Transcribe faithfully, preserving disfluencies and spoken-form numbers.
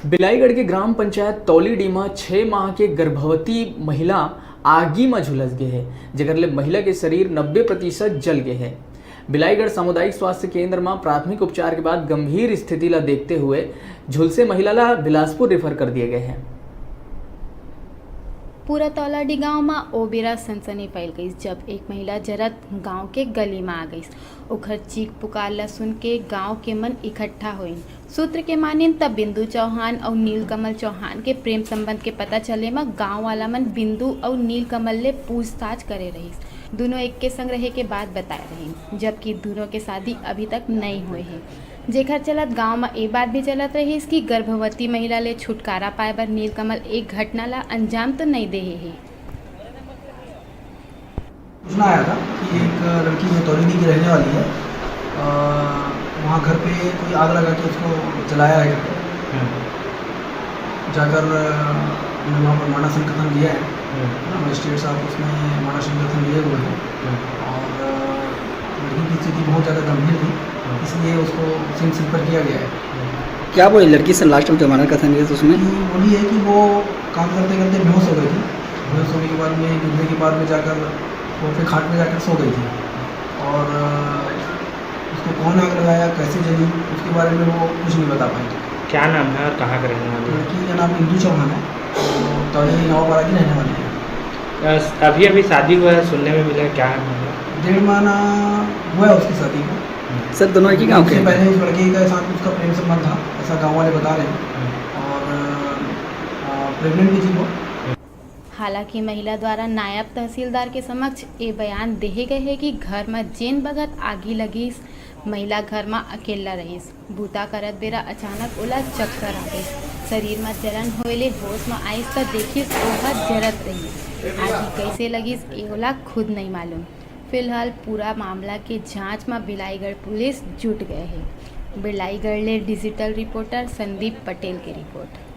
बिलाईगढ़ के ग्राम पंचायत तौलीडीह म छह माह के गर्भवती महिला आगी म झुलस गे हे, जेकर ले महिला के शरीर नब्बे प्रतिशत जल गे हे। बिलाईगढ़ सामुदायिक स्वास्थ्य केंद्र म प्राथमिक उपचार के बाद गंभीर स्थिति ला देखते हुए झुलसे महिला ला बिलासपुर रेफर कर दिए गए हे। पूरा तौलाडी गांव म ओ बेरा सनसनी फैल गईस, जब एक महिला जरत गांव के गली म आ गईस। ओखर चीख पुकार ल सुन के गांव के मन इकट्ठा होइन। सूत्र के मानिन, त बिंदु चौहान अउ नीलकमल चौहान के प्रेम संबंध के पता चले म गांव वाला मन बिंदु अउ नीलकमल ले पूछताछ करे रहिस। दुनों एक के संग रहे के बात बताए रहिन, जबकि दुनों के शादी अभी तक नइ होए हे, जेखर चलत गांव म ए बात भी चलत रहिस कि गर्भवती महिला ले छुटकारा पाए बर नीलकमल ए घटना ला अंजाम तो नइ देहे हे। सूचना आया था कि एक लड़की जो तौलीडीह की रहने वाली है, अ, वहाँ घर पे कोई आग लगा के उसको जलाया है करके। हम्म। जाकर, अ, हमने वहाँ पर मरणासन कथन लिया है, हम्म। है ना, मजिस्ट्रेट साहब उसमें मरणासन कथन लिए हुए हैं। हम्म। और, अ, लड़की की स्थिति बहुत ज़्यादा गंभीर थी, हम्म। इसलिए उसको सिम्स रेफर किया गया है। हम्म। क्या बोली लड़की से लास्ट में जब मरणासन कथन लिया तो उसमें? लड़की बोली है कि वो काम करते करते बेहोश हो गई थी। बेहोश होने के बाद में, गिरने के बाद में जाकर वो फिर खाट में जाकर सो गई थी। और, अ, उसको कौन आग लगाया, कैसे जली, उसके बारे में वो कुछ नहीं बता पाई। क्या नाम है और कहाँ का रहने वाली है? लड़की का नाम इंदु चौहान है, तो तौलीडीह नवापारा की रहने वाली है। अ, अभी अभी शादी हुआ है, सुनने में मिला है, क्या है मामला? डेढ़ महीना हुआ है उसकी शादी को। हम्म। सर, दोनों एक ही गांव के उससे हैं? पहले उस लड़के के साथ उसका प्रेम संबंध था, ऐसा गांव वाले बता रहे हैं। हम्म। और, अ, प्रेग्नेंट भी थी वो। हालांकि महिला द्वारा नायब तहसीलदार के समक्ष ए बयान देहे गए हे कि घर म जेन बखत आगी लगिस, महिला घर म अकेल्ला रहिस। बूता करत बेरा अचानक ओला चक्कर आ गइस। शरीर म जलन होए ले होश म आइस त देखिस ओह जरत रहिस। आगी कइसे लगिस ए ओला खुद नइ मालूम। फिलहाल पूरा मामला के जांच म बिलाईगढ़ पुलिस जुट गए हे। बिलाईगढ़ ले डिजिटल रिपोर्टर संदीप पटेल के रिपोर्ट।